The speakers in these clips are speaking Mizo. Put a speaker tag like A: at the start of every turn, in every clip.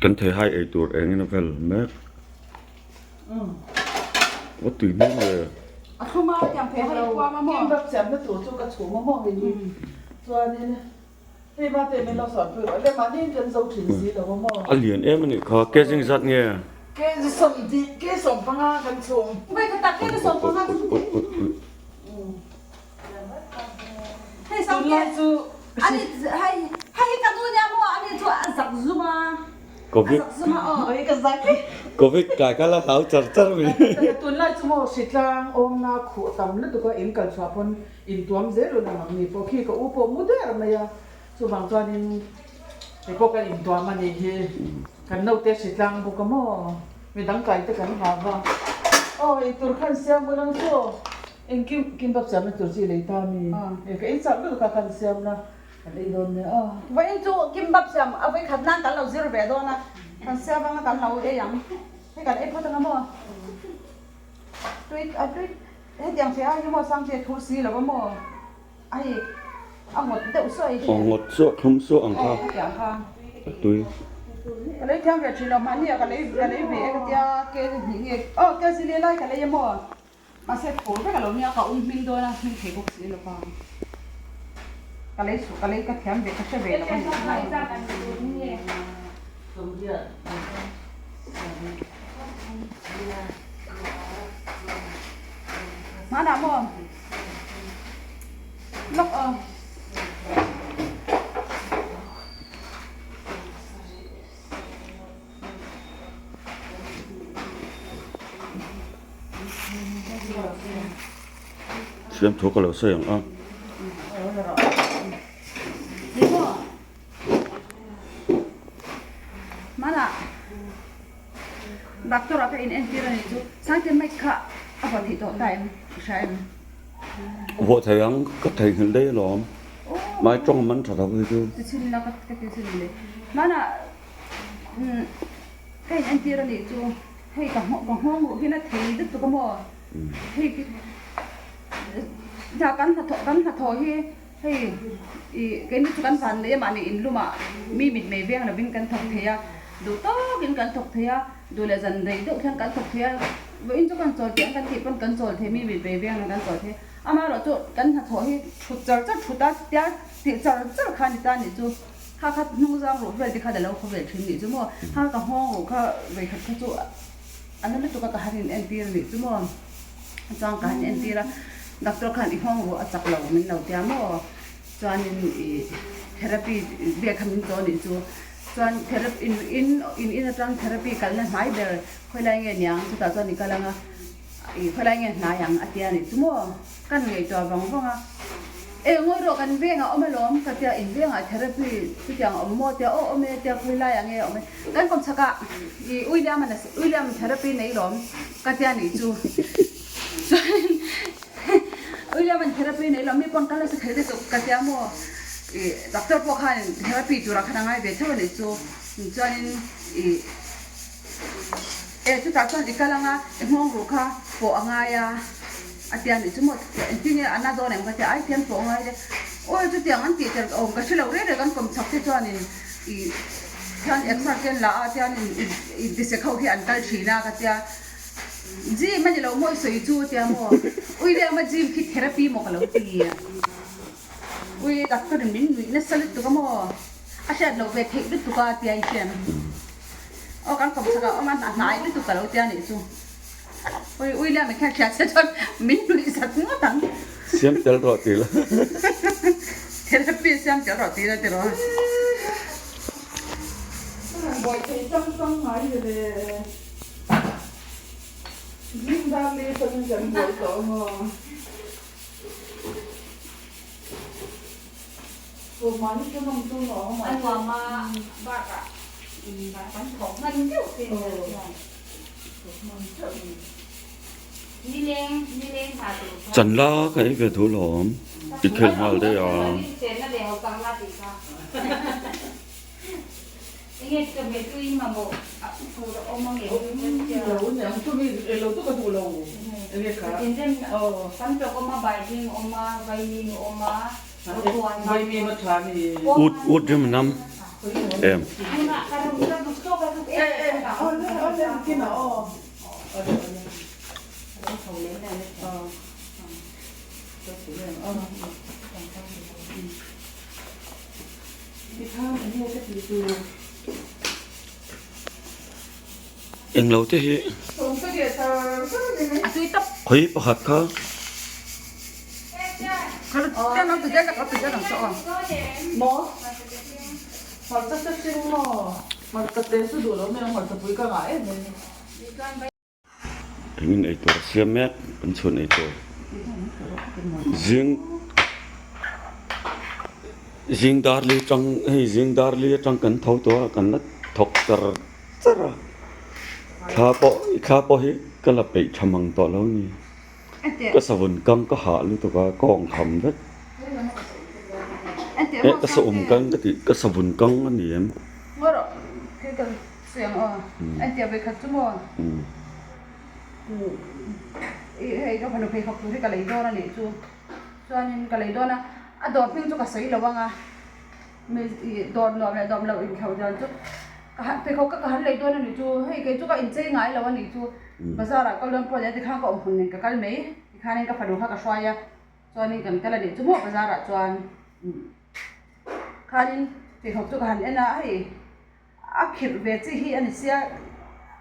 A: Kan theihai ei tur engin a vel mek. A tui hmel le.
B: A thlum a tiang theihai i kuam a maw?
C: Kimbap siamna tur chu ka chhum a maw hei hi. Chuanin hei va te min lo sawnpui rawh le mahni in kan zo thin si lo a maw?
A: A lian em a nih kha, kg zat nge?
C: Kg sawmhnih, kg sawmpanga kan chhum.
B: Vawi khat ah kg sawmpanga chhum thei. Hei sang
C: Tunlai chu
B: ani hei hei hi ka nu nia maw ani chu a zak zum a
A: Covid
B: a zak zum a aw
C: oi ka zak e
A: Covid kai kha la hlau char char mai
C: Tunlai chu maw hritlang awmna khuh tam lutuk a in kal chhuah pawn in tuam zel run ang ang ni pawh khi ka u pawh mu der mai a chuvang chuanin kei pawh ka intuam a nih hi kan naute hritlang bawk a maw midang kai te kan hlau va aw eitur khan siam ul ang chu aw. Engkim kimbap siamna tur chi lei ta mi? E ka ei chak lutuk a kan siamna kan ei dawn nia a.
B: Vawiin chu kimbap siam a vawi khat nan kan lo zir ve dawn a, kan siam anga kan lo ei ang. Hei kan ei phawt anga maw? Tui a tui hetiang che ai hi maw Sangte thu si lo a maw? A hei a ngawt deuh suah hi.
A: Aw ngawt suah thlum suah ang kha.
B: Aw hetiang kha.
A: A tui.
B: Ka lei thiam ve thin lo mahni ah ka lei ka lei ve e ka tia ke hnih nge aw ke zili lai ka lei a maw? Mahse phur vek a lo nia ka um hming dawn a hming thei bawk si lo pa. Ka lei suh ka lei ka thiam ve ka hre ve lo a ni. Hmanah maw lawk aw.
A: Siam thu ka lo sawi ang a.
B: Mana doctor ah ka in entir a nih chu Sangte mic kha a vaw theih tawh ta em i hria em?
A: Vaw thei ang ka theihnghilh daih alawm. Mai tawng man tha tho hi chu.
B: Ti chhin la ka ti chhin le. Mana ka in entir a nih chu hei ka ka nghawng ruh hian a thei lutuk a maw hei kan hnathawh kan hnathawh hi hei ih keini chu kan van nei a mahni in lumah mi mit mei veng lovin kan thawk thei a duh tawkin kan thawk thei a duh leh zan rei deuh hian kan thawk thei a vawiin chu kan chawl tih ang kan tih pawn kan chawl thei mi mit mei veng lo kan chawl thei a. Amaherawh chu kan hnathawh hi thut char char thut a tia tih char char kha a ni ta nih chu kha kha hnung zang ruh vel te kha la lo khaw vel thin nih chu maw kha ka nghawng ruh kha vei khat kha chu a na lutuk a ka han in entir nih chu maw chuan ka han entir a doctor khan i nghawng ruh a chak lo min lo tia maw chuanin ih therapy vel kha min chaw nih chu chuan therapy in in in in atang therapy kalna hnai ber khawilai nge niang chutah chuan i kal ang a. I khawilai nge hnai ang a tia nih chu maw? Kan ngaihtuah vang vang a, E ngawi rawh kan vengah awm alawm ka tia, in vengah therapy chutiang a awm maw tia, aw awm e tia khawilai ang nge awm e, kan kawm chhakah i William a William therapy nei lawm ka tia nih chu chuan William an therapy nei lawm mi pawn kal nasa thei lutuk ka tia maw i doctor pawh khan therapy turah khan a ngai ve theuh a nih chu chuanin i E chutah chuan i kal anga i nghawng ruh kha pawh a ngai a, a tia nih chu maw engtin nge a na dawn em ka tia ai thiam pawh a ngai le awi chutiang an tih tel awm ka hre lo reng reng an kawm chak te chuanin i thian exer te an la a tianin i tisek ho hi an kal thin a ka tia gym a ni lo maw i sawi chu a tia maw ui leh ama gym khi therapy maw ka lo ti a ui doctor in min nuih nasa lutuk a maw a hriat loh ve theih lutuk a tia i hriat. Aw kan kawm chhakah awm a hna hnai lutuk ka lo tia nih chu. Ui ui liam in khan hria che chuan min nuih zat ngawt ang.
A: Siam tel rawh ti la.
B: Therapy siam tel rawh ti la ti rawh.
C: Buai thei chang chang ngai ve le. Zing dar li atangin kan buai tawh maw.
B: A nuam a bakah kan thawk hman deuh te
A: Chan la ka ei ve thu lawm i khel nghal daih a. Ut ut rim nam em.
C: Nakinah aw.
A: Englo te hi khawi pakhat kha. Engin eitur a siam mek an chhuan eitur zing zing dar li atang hei zing dar li atang kan tho tawh a kan la thawk char char a thla pawh thla pawh hi ka la peih tha mang tawh lo a ni ka savun kang ka hah lutuk a ka awng kham vek eh ka saum kang ka tih ka savun kang a ni em.
B: Sawi ang aw. Entia vawikhat chu maw? I hei ka fanu pheikhawk tur hi ka lei dawn a nih chu. Chuanin ka lei dawn a, a dawr hming chu ka sawi lo ang a. Mi i dawr nuam leh dawm loh inthlo dan chu ka han pheikhawk ka ka han lei dawn a nih chu. Hei kei chu ka inchei ngai lo a nih chu. Bazar ah kal dawn pawh nia tikhan ka awm hmun nen ka kal mai. Tikhanin ka fanu kha ka hruai a, chuanin kan kal a nih chu maw bazar ah chuan. Khanin pheikhawk chu ka han en a, hei. A khirh ve chi hi a ni sia,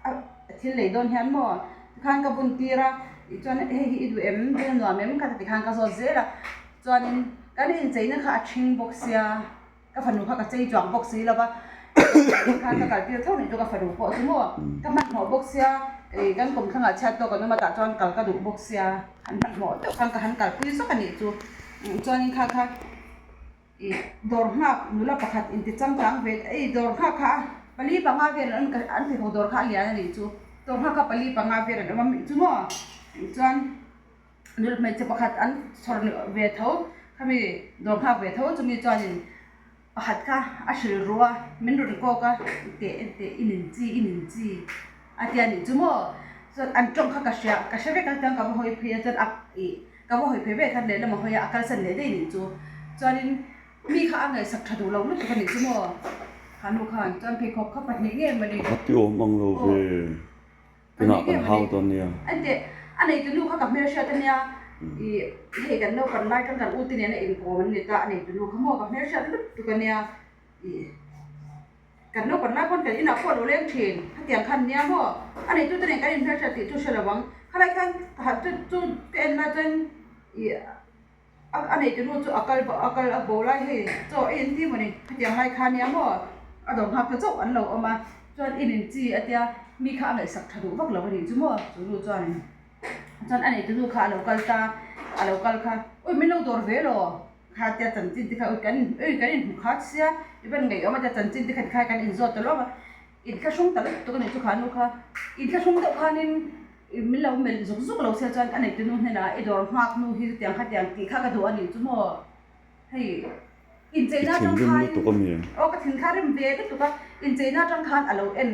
B: a thil lei dawn hian maw tikhan ka bun tir a, tichuan hei hi i duh em, hei a nuam em kha tikhan ka zawt zel a, chuanin kan incheina kha a ṭhing bawk sia, ka fanu kha ka chei chuang bawk si lo va, tikhan ka kal tir tho nih chu ka fanu pawh chu maw ka hmanhmawh bawk sia, ih kan kum thlangah chhiat tawk an awm a tah chuan kal ka duh bawk sia, han hmanhmawh deuh khan ka han kalpui zawk a nih chu, chuanin kha kha. Ih dawr nghak nula pakhat inti changkang ve ei dawr nghak kha pali panga vel an an pheikhawk dawr kha a lian a nih chu dawr nghak kha pali panga vel an awm a mi chu maw chuan nula hmeichhe pakhat an chhawr ve tho khami dawr nghak ve tho chumi chuanin pakhat kha a hrilh ru a min rawn kawk a teh teh i nin chi i nin chi a tia nih chu maw chuan an tawng kha ka hria ka hre vek a chuan ka va hawi phei a chuan a ih. Ka va hawi phei vek khan lehlam a hawi a, a kalsan leh daih nih chu. Chuanin mi kha a ngaihsak tha duh lo lutuk a nih chu maw? Kha nu khan chuan pheikhawk kha pahnih nge mawni?
A: A ti awm ang lo ve, tunah kan hau dawn nia.
B: Enteh, a neitu nu kha ka hmelhriat a nia, ih hei kan naupan lai khan kan ute nena inkawm an ni ta, a neitu nu kha maw ka hmelhriat lutuk a nia, ih. Kan naupan lai pawn kan inah pawh a lo leng thin. Khatiang khan nia maw? A neitute nen kan inhmelhriat tih chu hre lo ang. Khalai khan ka han chu chu ka en lai chuan ih a neitu nu chu a kal a kal a bo lai hei chaw ei an ti mawni. Khatiang lai kha nia maw? A dawr nghak ta chauh an lo awm a. Chuan in in chi a tia mi kha a ngaihsak tha duh vak lo a nih chu maw? Chu nu chuan chuan a neitu nu kha a lo kal ta a lo kal kha ui min lo dawr ve law. Kha tia chanchin te kha ui kan ui kan inhmu khat sia i van ngaih awm a tia chanchin te kha tikhan kan inzawt ta luam a inthlahrung ta lutuk a nih chu kha nu kha inthlahrung deuh khanin min lo melh zuk zuk lo sia chuan a neitu nu hnenah i dawr nghak nu hi chutiang kha tiang tih kha ka duh a nih chu maw hei incheina atang khan aw ka thin kha rim ve lutuk a incheina atang khan a lo en.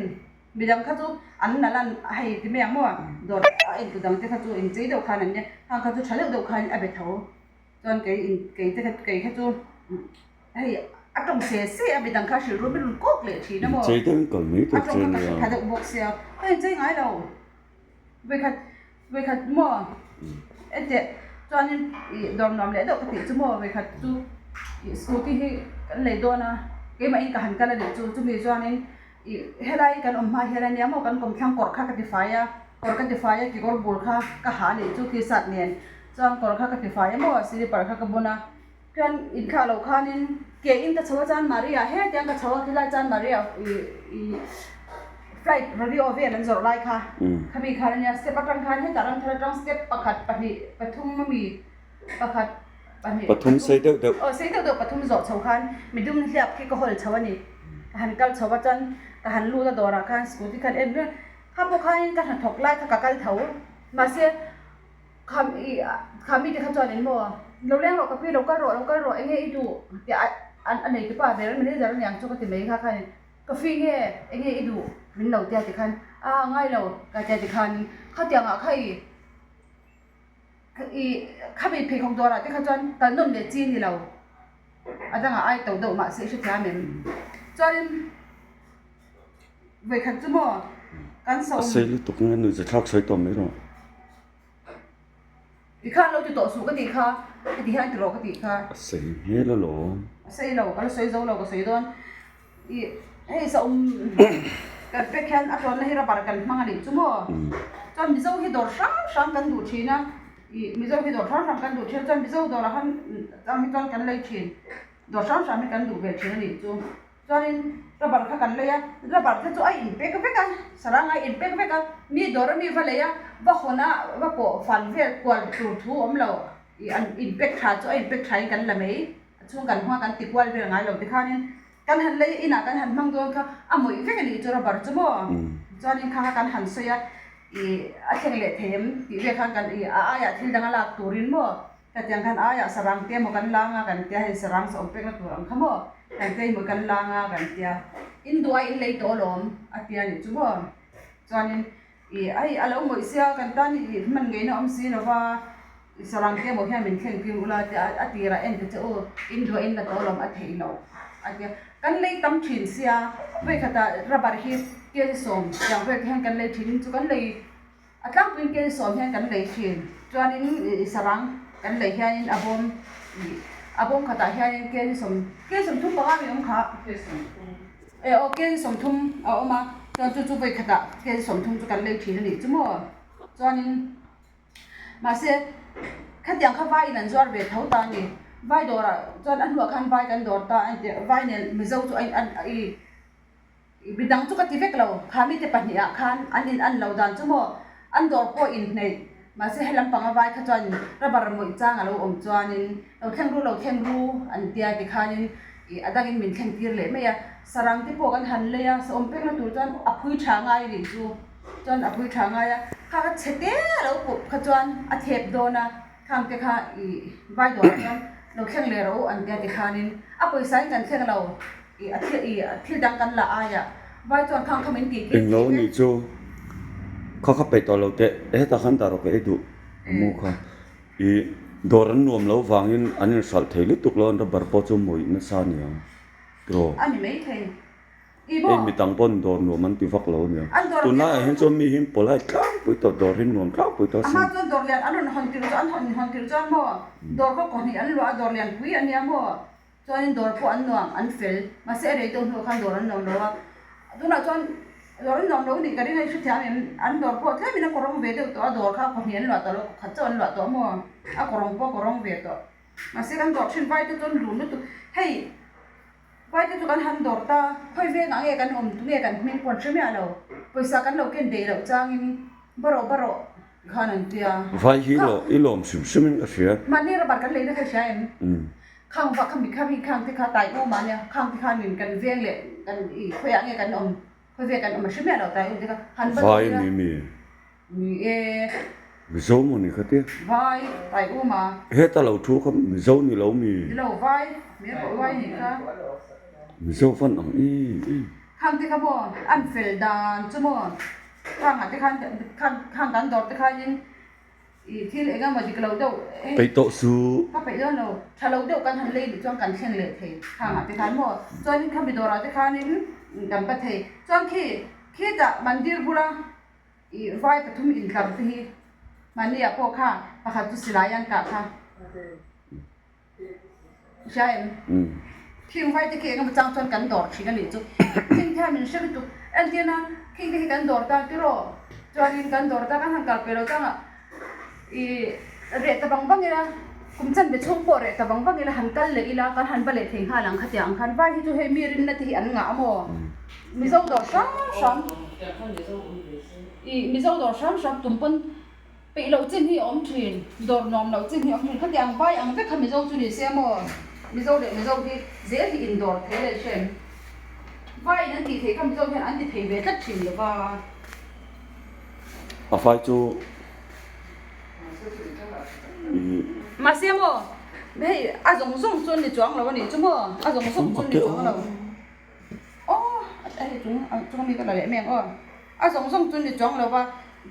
B: Midang kha chu an la lan hei ti mai ang maw dawr a entu dang te kha chu inchei deuh khan an nia hang kha chu tha deuh deuh khan a be tho chuan kei in kei te kha kei kha chu hei a tawng se se a midang kha hrilh ru min rawn kawk leh thin a maw
A: Inchei deuh in kal mai
B: a
A: tur
B: tawng
A: che
B: kha ka
A: nia.
B: hre tha deuh bawk sia ka inchei ngai lo vawikhat vawikhat maw enteh chuanin ih dawr nuam leh deuh ka tih chu maw vawikhat chu ih scooty hi kan lei dawn a keimah in ka han kal a nih chu chumi chuanin. Ih helai kan awm hma hian ania maw kan kawmthlang kawr kha ka ti fai a kawr ka ti fai a kekawr bul kha ka ha leh chu t-shirt nen chuan kawr kha ka ti fai a maw slipper kha ka bun a chuan inthlah loh khanin ke in ka chho a chuan Maria hetiang ka chho a khilai chuan Maria ih ih flight radio vel an zawrh lai kha khami khan ania step atang khan hetah ram thar atang step pakhat pahnih pathum ami pakhat pahnih
A: Pathum sei deuh deuh.
B: Aw sei deuh deuh pathum zawh chho khan midum hliap khi ka hawl chho a ni. Ka han kal chho a chuan ka han lut a dawrah khan scooty khan en reng kha pawh khanin ka hnathawk lai kha ka kal tho mahse kha ih kha mite kha chuan in maw lo leng rawh ka pi lo kal rawh lo kal rawh enge i duh tih a a nei tupa ber manager a niang chu ka ti mai kha khanin coffee nge enge i duh min lo tia tikhan a ngai lo ka tia tikhan khatiangah kha ih Ih khami pheikhawk dawrah te kha chuan kal nawm leh chi ni lo a dangah ai to deuh mahse i hrethiam em chuanin vawikhat chu maw. Kan sa
A: A
B: awm.
A: sei lutuk nge nuih za thlak sawi tawh mai rawh.
B: I khan lo ti tawh suh ka tih kha, heti hian ti rawh ka tih kha.
A: A sei hmel alawm.
B: A sei lo, ka la sawi zo lo ka sawi dawn. I hei sa awm kan pek hian a tlawnna hi rubber kan hmang a nih chu maw? Chuan Mizo hi dawr hrang hrang kan duh thin a, i Mizo hi dawr hrang hrang kan duh thin a, chuan Mizo dawrah khan chang hi chuan kan lei thin. Dawr hrang hrang hi kan duh ve thin a nih chu. Chuanin rubber kha kan lei a, rubber te chu a inpek vek a, sarang a inpek vek a, mi dawr a mi va lei a, va hawn a, va pawh fan vel kual tur thu awm lo, ih an inpek tha chu a inpek tha in kan la mai, a chhung kan hmang a kan ti kual vel ngai lo tikhanin kan han lei a inah kan han hmang dawn kha a mawih vek a nih chu rubber chu maw, chuanin kha kha kan han sawi a, ih a thleng leh thei em tih vel khan kan ih a aiah thil dang a lak turin maw. Hetiang khan aiah sarang te emaw kan lang a kan tia hei sarang sawm pekna tur ang kha maw kan te emaw kan lang a kan tia in duh a in lei tawh alawm a tia nih chu maw chuanin ih hei a lo mawih sia kan tan hi ih hman ngeina awm si lova sarang te emaw hian min thleng tir ula tia a tirah en ta che u in duh a in la tawh alawm a theih loh a tia kan lei tam thin sia vawikhatah rubber hi kel sawm tiang vel te hian kan lei thin in chu kan lei. A tlangpuiin kel sawm hian kan lei thin. Chuanin ih sarang kan lei hianin a bawm ih a bawm khatah hianin kel sawm kel sawmthum panga mi awm kha. E aw kel sawmthum a awm a, chuan chu chu vawi khatah kel sawmthum chu kan lei thin a nih chu maw. Chuanin mahse khatiang kha vai in an zuar ve tho ta a ni. Vai dawrah chuan a hnuah khan vai kan dawr ta a ni vai nen Mizo chu a in an ih. Midang chu ka ti vek lo, kha mite pahnihah khan an in an lo dan chu maw an dawr pawh inhneih, mahse he lampanga vai kha chuan rubber mawih chang a lo awm chuanin lo thleng ru lo thleng ru an tia tikhanin ih a dangin min thleng tir leh mai a, sarang te pawh kan han lei a, sawm pekna tur chuan a phui tha ngai nih chu chuan a phui tha ngai a, kha kha chhe te a lo pawp kha chuan a thep dawn a, khang te kha ih vai dawrah chuan lo thleng leh rawh u an tia tikhanin a pawisa in kan thleng lo. I a thil i thil dang kan la aia vai chuan khang kha min tih tir
A: Englo
B: thin e.
A: nih chu kha kha peih tawh lo teh hetah khan dah rawh ka ei duh a mu kha i dawr an nuam lo vangin an inhralh thei lutuk lo an rubber pawh chu mawih nasa a niang tiraw.
B: A ni mai thei i maw.
A: Hei mi dang pawn dawr nuam an ti vak lo a niang
B: An dawr
A: tunlaiah hian chuan mi hi polite tlangpui tawh dawr hi nuam tlangpui tawh a sin.
B: A hma chuan dawr lian an rawn hawn tirh chu an hawn hawn tirh chuan maw dawr khaw kawhnih an luah a dawr lian pui a nia maw. Chuanin dawr pawh an nuam, an fel. Mahse a rei deuh hnuah khan dawr an nuam lo a. Tunah chuan dawr an nuam lo nih ka ring a, i hrethiam em? An dawr pawh tlemin a kawrawng ve deuh tawh a, dawr kha kawhnih an luah tawh lo, kawkhat chauh an luah tawh maw? A kawrawng pawh a kawrawng ve tawh. Mahse kan dawr thin vai te chuan lun lutuk. Hei, vai te chu kan han dawr ta, khawi vengah nge kan awm, tunge kan hming pawh an hre miah lo. Pawisa kan lo ken daih loh changin barawh barawh khan an tia.
A: Vai hi i lawm hrim hrimin ka hria.
B: Mahni rubber kan leina kha i hria em? Khang vak kha mi kha mi khang te kha tai um a nia, khang te khan in kan veng leh kan i khawiah nge kan awm, khawi vel kan awm a hre miah lo tai um te kha han va
A: Vai
B: ila.
A: mi mi.
B: Ni e.
A: Mizo maw ni kha tia.
B: Vai tai um a.
A: Heta lo thu kha Mizo ni lo mi.
B: Ni lo vai, mi a pawh vai ni kha.
A: Mizo van ang i i.
B: Khang te kha maw an fel dan chu maw khang ah te khan khang khang kan dawr te khan in I thil eng emaw dik lo deuh hei.
A: Peih tawh su.
B: Ka peih dawn lo. Tha lo deuh kan han lei duh chuan kan thleng leh thei khangah te khan maw. Chuanin khami dawrah te khanin kan va thei. Chuan khi khitah mandir bula i vai pathum intlar te hi mahniah pawh kha pakhat chu silai an kah kha. Hria em? Khing vai te khi eng emaw chang chuan kan dawr thin a nih chu. Khing te hian min hre lutuk. Entir nan khing te hi kan dawr ta tiraw? Chuanin kan dawr ta kan han kal pe lo chang ah ih reh ta vang vang ila kum chan be chhung pawh reh ta vang vang ila han kal leh ila kan han va leh thei nghal ang khatiang ang khan vai hi chu hei mi rinna te hi an ngah maw? Mizo dawr hrang hrang ih Mizo dawr hrang hrang tum pawn Peih loh chin hi a awm thin, dawr nuam loh chin hi a awm thin. Khatiang vai ang vek kha Mizo chu ni se maw? Mizo leh Mizo hi zel hi indawr thei leh hrem. Vaiin an tih theih kha Mizo hian an ti thei ve tlat thin lo va.
A: A vai chu i.
B: Mahse maw, hei a zawng zawng chu an ni chuang lo a nih chu maw? A zawng zawng chu an ni chuang lo. Aw, hei chung chung ami ka la leh mai ang aw. A zawng zawng chu ni chuang lo va,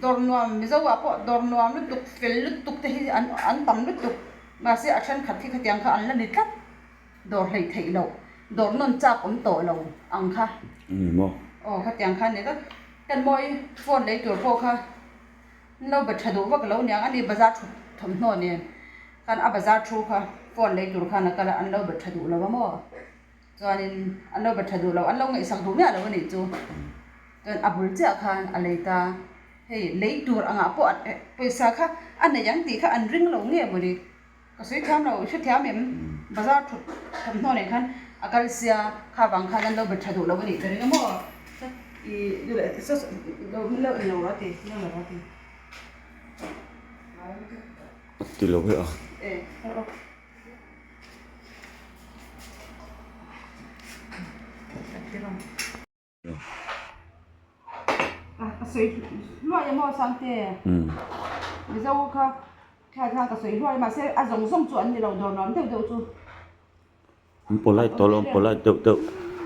B: dawr nuam Mizo ah pawh dawr nuam lutuk fel lutuk te hi an an tam lutuk mahse a thenkhat hi khatiang kha an la ni tlat dawr hleih theih loh dawr nawn chak awm tawh lo ang kha.
A: Ni maw?
B: Aw khatiang kha a ni tlat. Kan mawi phone lei tur pawh kha an lo be tha duh vak lo niang a ni bazar thu thawmhnaw nen khan a bazar thu kha phone lei tur khan a kal a an lo be tha duh lo a maw chuanin an lo be tha duh lo an lo ngaihsak duh miah lo a nih chu chuan a bul chiah khan a lei ta hei lei tur angah pawh pawisa kha a nei ang tih kha an ring lo nge mawni. Ka sawi thiam lo, i hrethiam em? Bazar thut thawmhnaw nen khan a kal sia, kha vang khan an lo bet tha duh lo a nih ka ring a maw? I duh leh lo min lo en lo rawh a ti, min lo la rawh a ti.
A: A ti lo e a.
B: E, rawh. A ti rawh. Ka sawi hluai a maw Sangte? Mizo kha thlai khan ka sawi hluai mahse a zawng zawng chu an ni lo dawr nuam deuh deuh chu.
A: An polite tawh lo an polite deuh deuh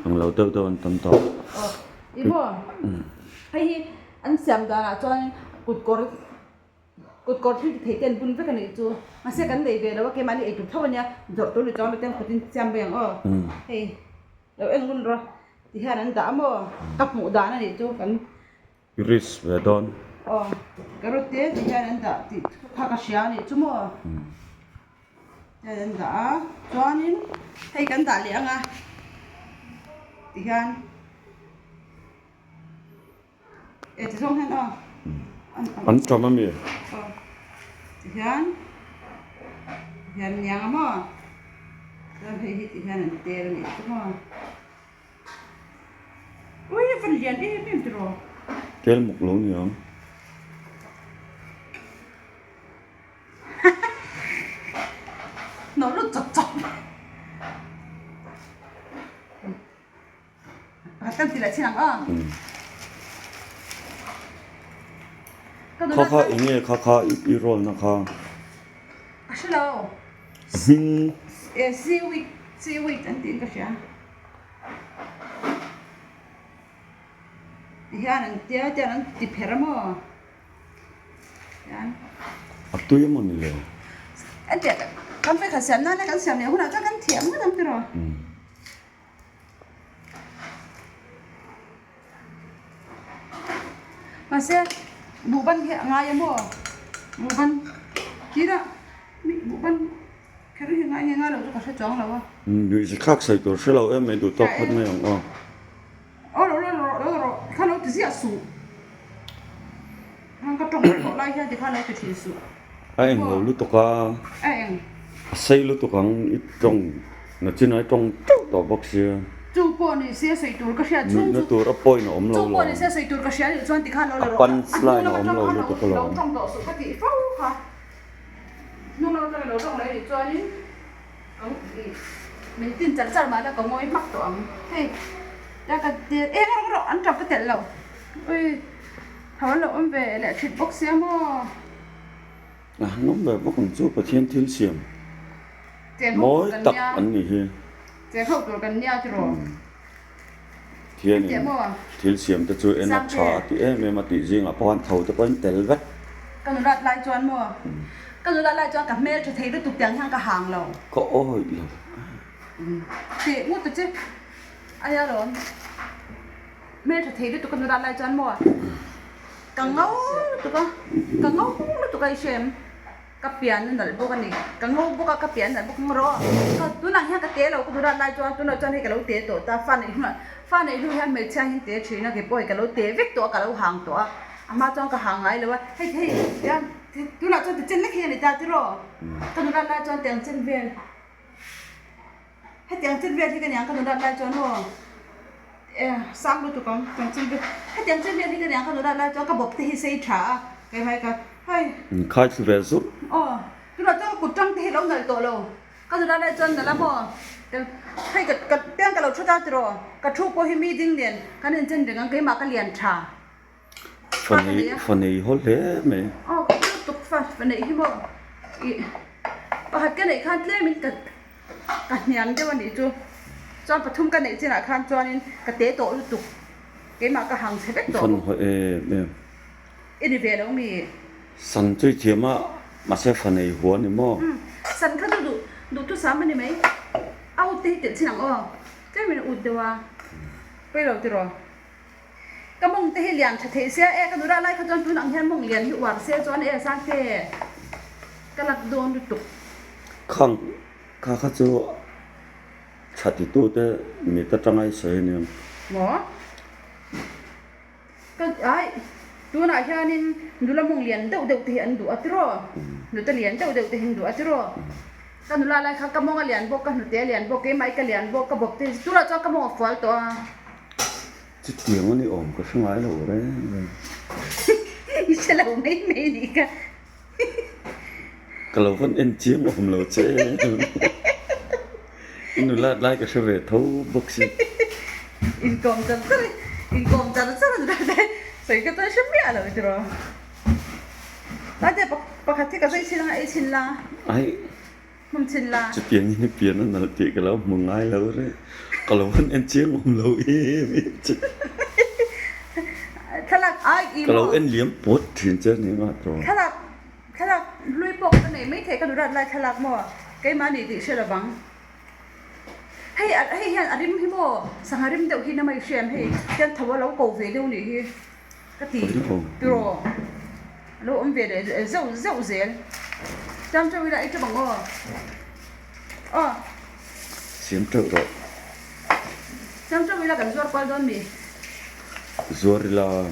A: ang lo deuh deuh an tam tawh.
B: Aw i maw hei hi an siam danah chuan kut kawr kut kawr thil ti thei te an bun vek a nih chu mahse kan nei ve lo a keimahni eitur tho a nia zawrh tur ni chuang lo te an khutin siam mai ang aw hei. Lo eng hun rawh ti hian an dah a maw? Ka hmuh dan a nih chu kan.
A: Risk ve dawn.
B: Aw carrot te ti hian an dah tih kha ka hria a nih chu maw? Ti hian an dah a chuanin hei kan dah leh ang a ti hian e ti zawng hian aw.
A: An tam a mi?
B: Aw ti hian ti hian niang a maw chuan hei hi ti hian an tel a nih chu maw ui a van lian em em tiraw.
A: Tel muk lo niang.
B: Hnawh lut chawp chawp. Pakhat kan ti leh chin ang aw.
A: Kha kha eng nge kha kha i roll na kha?
B: Ka hre lo.
A: A hming.
B: E seaweed seaweed an tiin ka hria. Ti hian an tia tian an ti pher a maw? Hian.
A: A tui emaw ni lo?
B: An tia kan vekha siam nana kan siam leh hunah chuan kan thiam ngawt ang tiraw? Mahse buhban hi a ngai a maw buhban tirah mi buhban kher hi ngai nge ngai lo chu ka hre chuang lo a.
A: Nuihza thlak sawi tur hre lo em mai duh tawk phawt mai ang aw.
B: Aw lo lo rawh lo rawh tikhan lo ti ziah suh hang ka tawng tawh lai hian tikhan lo ti thin suh.
A: A eng lo lutuk a.
B: A eng.
A: A sei lutuk ang i tawng na chin ai tawng teuh tawh bawk sia.
B: Chu pawh ni se sawi tur ka hriat chhung chu.
A: Nuihna tur a point a awm lo
B: lo. Chu pawh ni se sawi tur ka hria nih chuan tikhan lo la rawh.
A: A punch line a awm lo lutuk alawm.
B: Lo tawng tawh suh ka tih fo kha. Hnung lam atanga lo tawng leh nih chuanin ka min tin char char mahla ka ngawi hmak tawh ang. Hei tia ka ti eng rawng rawh an tap ka telh lo. Ui tho an lo awm ve leh thit bawk sia maw.
A: A han awm ve bawk ang chu Pathian thil siam mawi tak an nih hi.
B: Cheng ho tur kan nia tiraw.
A: Thianin thil siam te chu en a tha a ti em em a tih zingah pawh khan tho te pawhin tel vek.
B: Ka nulat lai chuan maw? Ka nulat lai chuan ka hmel tha thei lutuk tiang hian ka hang lo.
A: Ka awih lo.
B: Tih ngut ta che. Aia lawm. Hmel tha thei lutuk ka nulat lai chuan maw? Ka ngo lutuk a. Ka ngo lutuk a i hre em? Ka pian a nalh bawk a ni. Ka ngo bawk a, ka pian a nalh bawk ang rawh. Ka tunah hian ka te lo, ka durat lai chuan tunah chuan hei ka lo te tawh ta, fa neih hnuah fa neih hnu hian hmeichhia hi te thin a, kei pawh hei ka lo te vek tawh a, ka lo hang tawh a, a hma chuan ka hang ngai lo a, hei hei tiang tunah chuan tichen lek hi a ni ta tiraw? Ka durat lai chuan tiang chen vel hetiang chen vel hi ka niang ka durat lai chuan aw e sang lutuk ang tiang chen vel hetiang chen vel hi ka niang ka durat lai chuan ka bawp te hi sei tha a, keimah hi ka. Hei.
A: Inkhai thlu ve zurh.
B: Aw, tunah chuan ka kut tang te hi lo nalh tawh lo. Ka nula lai chuan nalh a maw? Hei ka ka piang ka lo thu ta tiraw? Ka thu pawh hi mi ding nen kan inchen reng ang keimah ka lian tha.
A: Fa nei fa nei haw hle mai.
B: Aw, ka thu tuk fa fa neih hi maw? Ih pakhat ka neih khan tlemin ka ka hniam deuh a nih chu. Chuan pathum ka neih chinah khan chuanin ka te tawh lutuk. Keimah ka hang chhe vek tawh
A: bawk. Fan haw em em.
B: I ni ve lo mi?
A: San chu i thiam a, mahse fa nei hua ni maw?
B: Umm, san kha chu duh duh tu sam a ni mai. A ut te hi telh chin ang aw. Tlem in a ut deuh a. Pawi lo tiraw? Ka mawng te hi lian tha thei sia e ka nula lai kha chuan tun ang hian mawng lian hi uar se chuan e Sangte ka lak dawn lutuk.
A: Khang kha kha chu tha titu te mit atanga i sawi aniang.
B: Maw? Ka ai tunah hianin nula mawng lian deuh deuh te hi an duh a tiraw? Nute lian deuh deuh te hi an duh a tiraw? Ka nula lai kha ka mawng a lian bawk, ka hnute a lian bawk, keimah i ka lian bawk, ka bawp te hi tunah chuan ka mawng a fual tawh a.
A: Chutiang a ni awm ka hre ngai lo reng reng.
B: I hre lo mai mai a nih kha.
A: Ka lo van en chiang awm lo che. I nulat lai ka hre ve tho bawk si.
B: Inkawm char char inkawm char char a nulat lai sawi ka chuan hre miah lo tiraw. Tate pakhat hi ka zai chhin anga ei chhin la.
A: Ai.
B: Hmun chhin la.
A: Chutiang in pian a nalh tih ka lo hmu ngai lo reng. Ka lo han en chiang awm lo em em che.
B: Thlalak ai i
A: Ka lo
B: maw?
A: en liam pawt thin che ni ma tawh.
B: Thlalak thlalak hlui pawh ka nei mai thei ka nurat lai thlalak maw? Keimah nih tih hre lovang. Hei hei hian a rim hi maw? Sangha rim deuh hi na mai hriam hei hian tho a lo ko ve deuh nih hi ka ti tiraw? A lo awm ve leh zeuh zeuh zel. Siam teuh ila ei teuh ang aw. Aw.
A: Siam teuh rawh.
B: Siam teuh ila kan zuar kual dawn mi?
A: Zuar ila.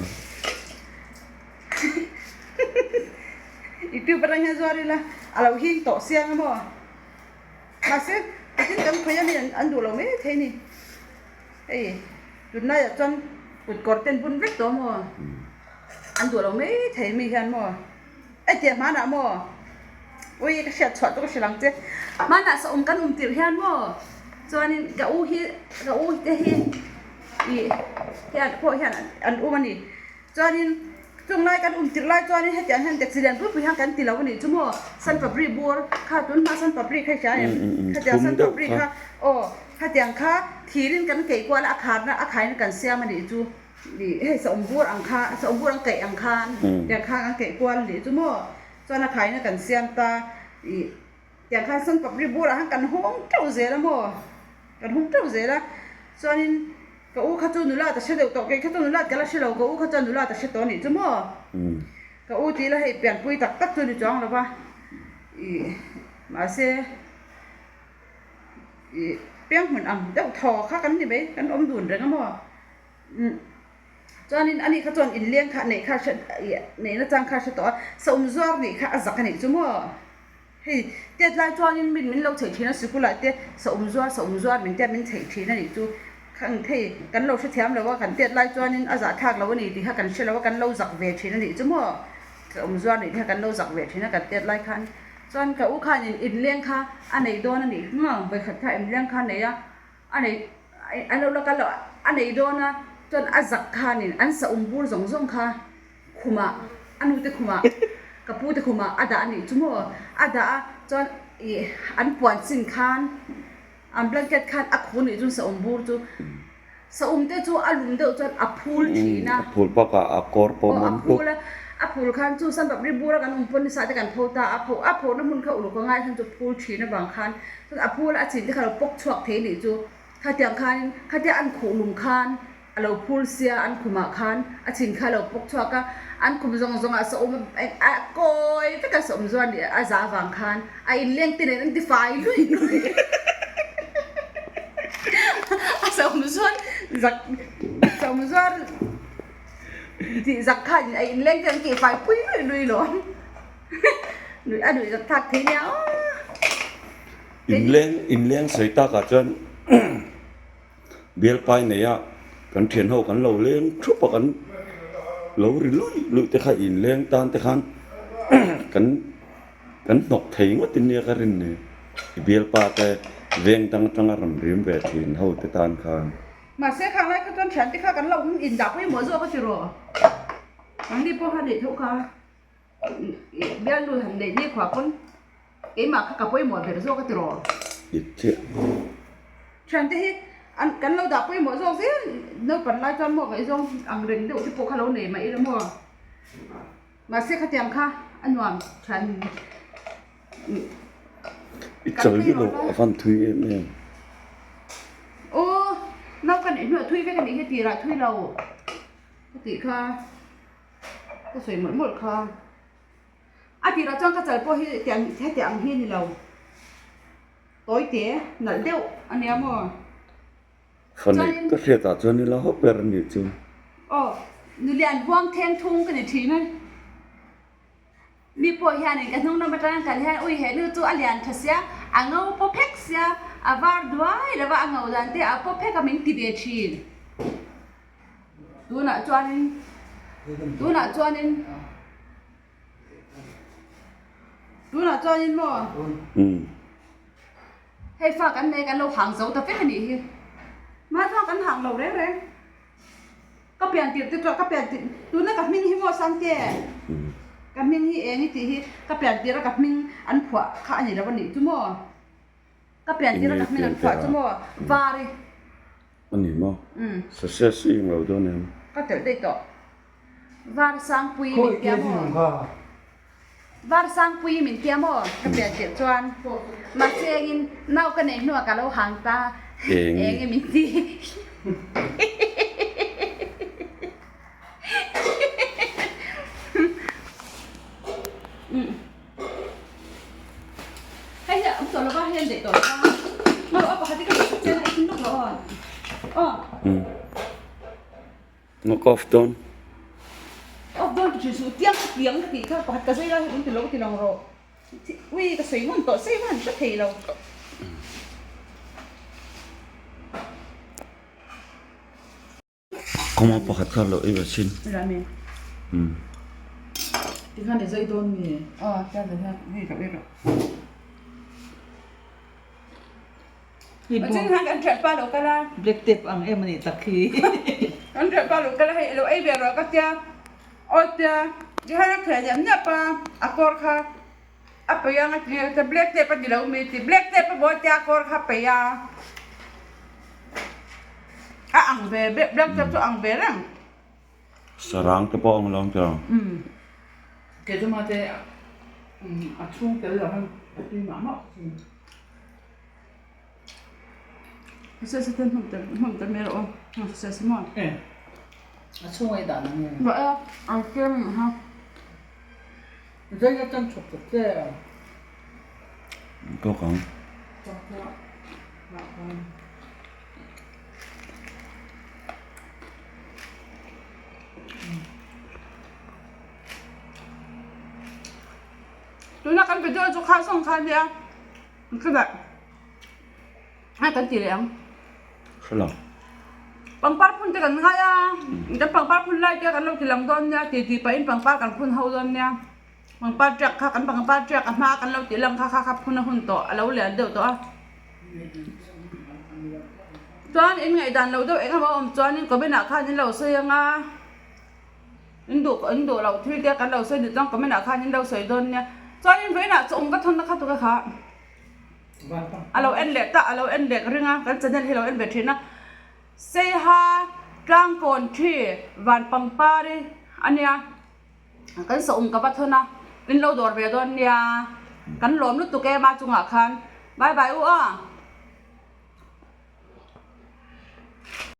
B: I piu patang hian zuar ila a lo hing tawh siang a maw? Mahse tin kan khawi ami an duh lo mai thei ni. Hei tunlaiah chuan kut kawr ten bun vek tawh maw? An duh lo mai thei mi hian maw? Hetiang hmanah maw? Ui ka hriat chhuah chu ka hrilh ang che. Hmanah sawm kan awm tirh hian maw? Chuanin ka u hi ka u te hi ih hian pawh hian an um a ni. Chuanin chung lai kan um tirh lai chuanin hetiang hian taxi lian pui pui hian kan ti lo a nih chu maw? San papri bur kha tun hma san papri kha i hria em? Hetiang san papri kha aw hetiang kha thirin kan keih kual a a kharna a khaina kan siam a nih chu. Ih hei saum bur ang kha saum bur an keih ang khan tiang khan an keih kual a nih chu maw? Chuan a khaina kan siam ta ih tiang khan san papri burah khan kan hawng teuh zel a maw? Kan hung teuh zel a chuanin ka u kha chu nula ta hre deuh tawh kei kha chu nula ka la hre lo ka u kha chuan nula ta hre tawh a nih chu maw? Ka u tih la hei pianpui tak tak chu a ni chuang lo va ih mahse ih piang hmun ang deuh thaw kha kan ni mai kan awm dun reng a maw? Chuanin ani kha chuan inleng kha neih kha hre ih neihna chang kha hre tawh a, saum zuar nih kha a zak a nih chu maw? Hei tet lai chuanin min min lo chheih thin a sikul ah te saum zuar saum zuar min tia min chheih thin a nih chu khang thei kan lo hrethiam lo a kan tet lai chuanin a zahthlak lo a ni tih kha kan hre lo a kan lo zak ve thin a nih chu maw? Saum zuar nih te kha kan lo zak ve thin a kan tet lai khan chuan ka u khanin inleng kha a nei dawn a nih maw? Vawikhat kha inleng kha a nei a. A nei an lo la kal lo a nei dawn a chuan a zak khanin an saum bur zawng zawng kha khumah a nute khumah ka pu te khumah a dah a nih chu maw a dah a chuan ih an puan chin khan an blanket khan a khuh nih chuan saum bur chu saum te chu a lum deuh chuan a phul thin a
A: A phul bakah a kawr pawh
B: aw a
A: man bawk.
B: phul a a phul khan chu sanbapri bura kan awm pawn nisa te kan pho ta a pho a phona hmun kha uluk a ngai khan chu phul thin avang khan Chuan a phul a chin te kha lo pawk chhuak thei nih chu khatiang khanin khatia an khuh lung khan a lo phul sia an khumah khan a chin kha a lo pawk chhuak a, an khum zawng zawngah sawm a kawi vek a sawm zuar nih a za avang khan a inleng te nen an ti fai luih luih a sawm zuar zak sawm zuar tih zak khan a inleng te an tih fai pui luih luih lawm. Nuih a nuih zat thlak thei nia aw.
A: Inleng inleng sawi takah chuan bialpai nei a kan thian ho kan lo leng thup a kan lo ri luih luih te kha inleng tan te khan kan kan hnawk thei ngawt in nia ka rin ni bialpa te veng dang atanga rawn rim ve thin ho te tan khan.
B: Mahse khang lai kha chuan thian te kha kan lo indah pawimawh zawk a ti rawh. Nangni pawh kha neih tho kha. Bialnu han neih ni khuah pawn keimah kha ka pawimawh ber zawk a ti rawh.
A: Dik chiah.
B: Thiante hi an kan lo dah pawimawh zawk zel naupang lai chuan maw ngaihzawng ang reng deuh te pawh kha lo nei mah ila maw. Mahse khatiang kha a nuam thian
A: I chal hi lo a van thui em em.
B: Aw nau ka neih hnuah thui vek a nih hi tirah thui lo. Ka tih kha ka sawi mawlh mawlh kha. A tirah chuan ka chal pawh hi tiang hetiang ang hi a ni lo. Tawi te nalh deuh a nia maw?
A: Fanei ka hriat ah chuan ila hawp ber a nih chu.
B: Aw, nulian huang theng thung ka ni thin a. Mi pawh hianin ka hnung lam atanga kal hian ui he nu chu a lian tha sia, a ngo paw phek sia, a var duai lova a ngo dan te a paw phek a min ti ve thin. Tunah chuanin tunah chuanin tunah chuanin maw hei fa kan nei kan lo hang zo ta vek a nih hi. Mahse kan hang lo reng reng. Ka pian tirh te chuan ka pian tirh tuna ka hming hi maw Sangte? Ka hming hi eng i tih hi ka pian tirh a ka hming an phuah kha a ni lo a nih chu maw? Ka pian tirh a ka hming an phuah chu maw? Vari.
A: A ni maw? Success i englo dawn em?
B: Ka telh daih tawh. Var Sangpui min tia maw? Var Sangpui min tia maw? Ka pian tirh chuan mahse engin nau ka neih hnuah ka lo hang ta eng i min ti. Hei hi a awm tawh lo va, hei an daih tawh lo va. Aw a pakhat hi ka duh sak chian a, i thim lawk lo aw. Aw.
A: Knock off dawn.
B: Off dawn ti thin suh, tiang ka tiang ka tih kha pakhat ka zai lai hi awm ti lo ti lang rawh. Ui ka sawi ngun tawh sei van hre thei lo.
A: Kawma pakhat kha lo ei ve chin.
B: Rami.
A: Umm.
C: Tikhan i zai dawn mi?
B: Aw, tiang zai hian hei rawh ei rawh. Chin khan kan thianpa lo kal a.
C: Black tape ang em a nih tak hi.
B: Kan thianpa lo kal a hei lo ei ve rawh ka tia. Aw tia tikhan a khel niap niap a, a kawr kha a peih ang a ti a, black tape a ni lo mi ti black tape a maw tia a kawr kha a peih a. A ang ve black tape chu a ang ve reng.
A: Sarang te pawh ang lo ang tih ang.
C: Kei chu mate a chhung tel lo han a tui mah mah thin.
B: Se se ten hmum tel hmum tel mai rawh aw se se maw.
C: E a chhung ei dan ang e.
B: Ba e ang kem ha.
C: Zai na tan chhawp chhawp che.
A: Tawk ang.
C: Tawk tawk.
B: Tuna kan video chu kha sawng kha nia khawdah a kan ti leh ang.
A: Hrelo.
B: Pangpar phun te kan ngai a, kan pangpar phun lai te kan lo ti lang dawn nia ti ti pahin pangpar kan phun ho dawn nia. Pangpar tiak kha kan pangpar tiak a hma kan lo ti lang kha kha kha phun a hun tawh a lo lian deuh tawh a. Chuan in ngaihdan lo deuh eng emaw awm chuanin comment ah khan in lo sawi ang a, in duh in duh loh thil te kan lo sawi duh chuan comment ah khan in lo sawi dawn nia. Chuanin vawiinah chawhawm ka thawn na kha tuk a kha a lo en leh ta a lo en leh ka ring a kan channel hi a lo en ve thin a. Seiha tlangkawn thi van pangpar-i a nia. Kan sawm ka va thawn a, in lo dawr ve dawn nia, kan lawm lutuk em a chungah khan. Bye bye u aw.